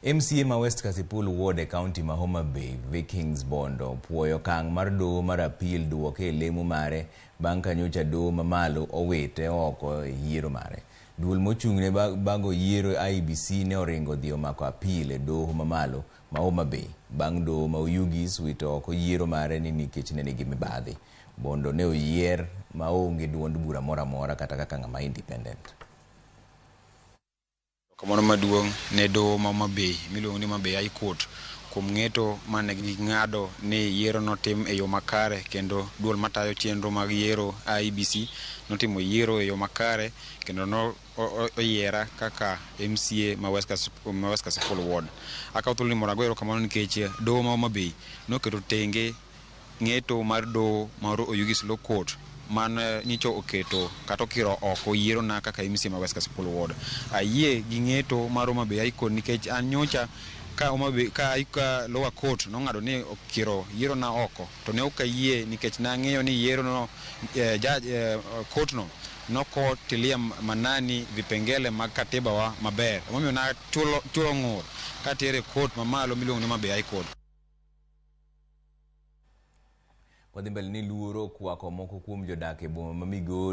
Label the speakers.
Speaker 1: MCA ma West Kasipul Ward e kaunti ma Homa Bay, Vikings Bondo, opuoyo okang' mar doho mar apil duoke e lemo mare bang' ka nyocha doho mamalo owite oko e yiero mare. Duol mochung'ne bago yiero IEBC ne oringo dhi omako apil e doho mamalo ma Homa Bay bang' doho ma Oyugis wito oko yiero mare ni nikech ne nigi mibadhi. Bondo ne oyier maonge duond bura moro amora kata kaka ng'ama independent.
Speaker 2: Erokamano maduong' ne doho ma Homa Bay miluongo ni Homa Bay High Court kuom ng'eto mane ging'ado ni yiero notim e yo makare kendo duol matayo chenro mag yiero IEBC notimo yiero e yo makare kendo no oyiera kaka MCA ma West Kasipul Ward. Akawo thuoloni mondo ago erokamano nikech doho ma Homa Bay noketo tenge ng'eto mar doho mar Oyugis Law Court man nyicho oketo kata okiro oko yierona kaka MCA ma West Kasipul Ward. Ayie gi ng'eto mar Homa Bay High Court nikech an nyocha ka Homa Bay ka, ka lower court nong'ado ni okiro yierona oko to ne ok ayie nikech nang'eyo ni yiero no judge court no nokotilia manani vipengele mag katiba wa maber. Emomiyo nachulo chulo ng'ur katere court mamalo miluongo ni Homa Bay High Court.
Speaker 1: Wadhi mbele ni luoro okwako moko kuom jodak e boma ma Migori.